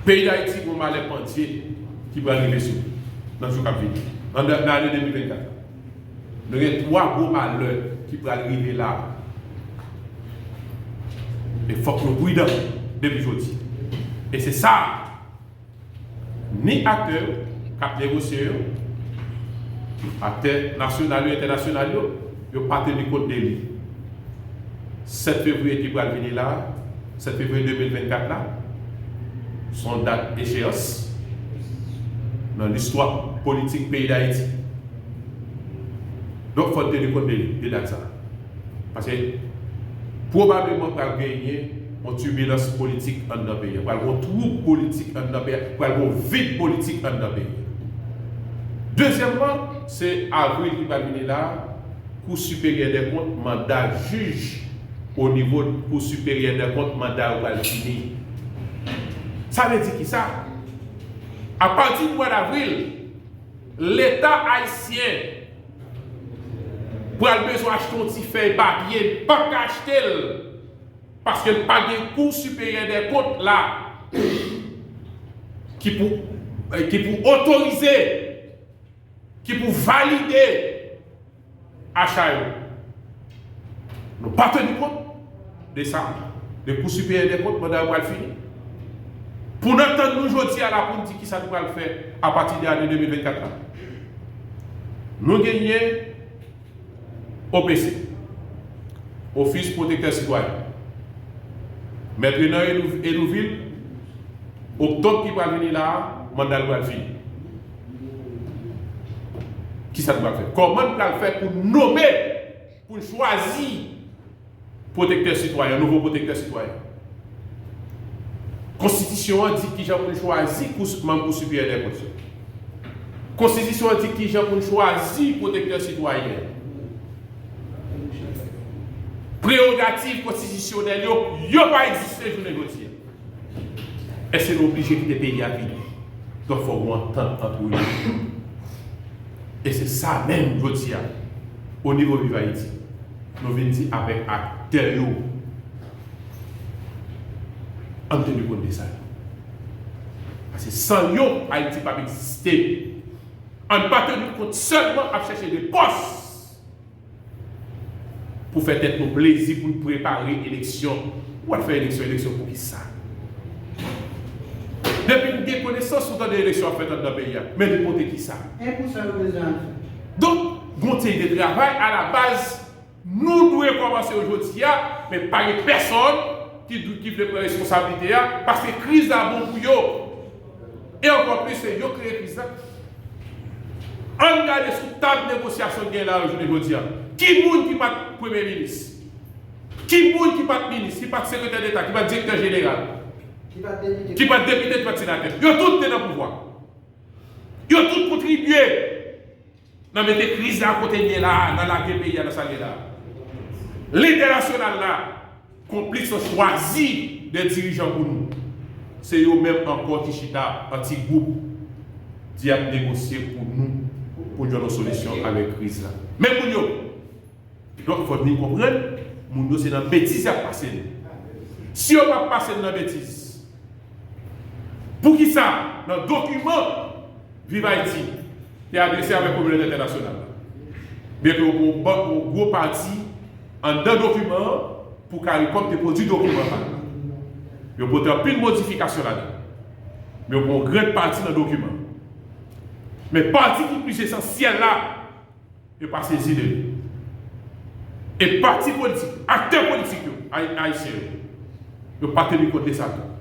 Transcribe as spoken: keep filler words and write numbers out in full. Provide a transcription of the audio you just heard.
Peyi Dayiti gon malè pandye ki pral rive sou li nan jou k ap vini, nan, nan ane de mil vennkat. Nou gen twa gwo malè ki pral rive la. E fòk nou pridan depi jodi. E se sa, ni aktè yo k ap negosye yo, aktè nasyonal yo, entènasyonal yo, yo pa teni kont de li. Sèt fevriye ki pral vini la, sèt fevriye de mil vennkat la, se yon dat echeyans nan listwa politik peyi Dayiti. Donk, fò n teni kont de, de dat sa. Paske, pwobableman, pral genyen yon tibilans politik anndan peyi a. Pral gen yon twou politik anndan peyi a. Pral gen yon vid politik anndan peyi a. Dezyèmman, se avril ki pral vini la, Kou Siperyè dè Kont, manda jij o nivo Kou Siperyè dè Kont, manda yo pral fini. Sa vle di ki sa? Apati mwa davril, Leta ayisyen pral bezwen achte yon ti fèy papye, l p ap ka achte l, paske l pa gen Kou Siperyè dè Kont la ki pou, ki pou otorize, ki pou valide acha yo. Nou pa teni kont de sa, de Kou Siperyè dè Kont, manda yo pral fini. Pou n ap tann nou jodi a la pou n di kisa nou pral fè apati de ane de mil vennkat la. Nou genyen O P C, Ofis Pwotektè Sitwayen. Mèt Renan Edou-, Edouvil, oktòb ki pral vini la a, manda l pral fini. Kisa n pral fè? Kòman n pral fè pou n nonmen, pou n chwazi pwotektè sitwayen, nouvo pwotektè sitwayen? Konstitisyon an di kijan pou n chwazi kou, manm Kou Siperyè dè Kont yo. Konstitisyon an di kijan pou n chwazi pwotektè sitwayen. Prerogativ konstitisyonèl yo, yo pa egziste jounen jodi a. Èske nou oblije kite peyi a vid? Donk, fò gen yon antant ant nou. E se sa menm jodi a, o nivo Viv Ayiti, nou vin di avèk aktè yo, ann teni kont de sa. Paske san yo, Ayiti p ap egziste. Ann pa teni kont sèlman ap chèche de pòs pou fè tèt nou plezi, pou n prepare eleksyon. Ou al fè eleksyon, eleksyon pou ki sa? Depi n gen konesans, ou tande eleksyon ap fèt anndan peyi a. Men li pote ki sa? En pou san yo bezwen al fè. Donk, gon ti de travay alabaz, nou dwe kòmanse yo jodi a, men pa gen pèsonn ki dwe, ki vle pran responsablite a, paske kriz la bon pou yo. E ankò plis, se yo kreye kriz la. Ann gade sou tab negosyasyon k gen la yo jounen jodi a. Ki moun ki pa t premye minis? Ki moun ki pa t minis, ki pa t sekretè deta, ki pa t direktè jeneral, ki pa t depite, ki pa t senatè? Yo tout te nan pouvwa. Yo tout kontribye nan mete kriz la kote l ye la, nan lage peyi a nan sa l ye la. Lentènasyonal la, konplis yo chwazi de dirijan pou nou. Se yo menm ankò ki chita an ti gwoup, di y ap negosye pou nou, pou n jwenn yon solisyon avèk kriz la. Men moun yo, donk, fò nou konprann, moun yo se nan betiz y ap pase n. Si yo p ap pase n nan betiz, poukisa nan dokiman Viv Ayiti te adrese avèk kominote entènasyonal la? Byenke yo pran yon gwo pati anndan dokiman an pou CARICOM te pwodui dokiman pa l la. Yo pote anpil modifikasyon ladan. Men yo pran yon grenn pati nan dokiman an. Men pati ki plis esansyèl la, yo pa sezi de li. E pati politik, aktè politik yo, ay-, ayisyen yo, yo pa teni kont de sa tou.